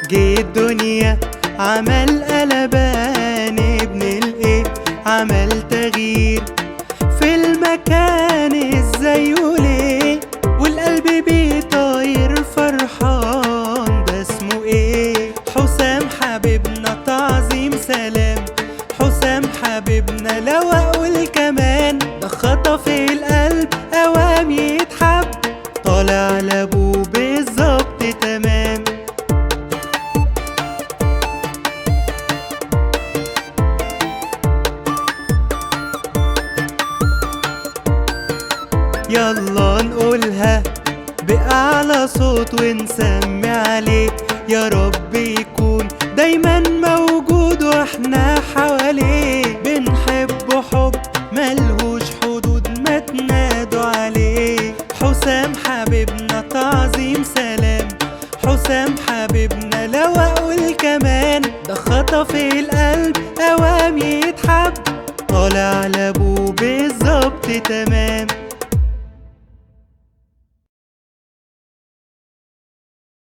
جه الدنيا عمل قلبان، ابن الايه عمل تغيير في المكان، ازاي وليه والقلب بيطاير فرحان، ده اسمه ايه؟ حسام حبيبنا تعظيم سلام، حسام حبيبنا لو اقول كمان، ده خطف القلب اوام يتحب، طالع لابوه بالظبط تمام. يلا نقولها بأعلى صوت ونسمي عليه، يا رب يكون دايما موجود واحنا حواليه، بنحبه حب ملهوش حدود ما تنادوا عليه. حسام حبيبنا تعظيم سلام، حسام حبيبنا لو اقول كمان، ده خطف القلب اوام يتحب، طالع لابوه بالظبط تمام.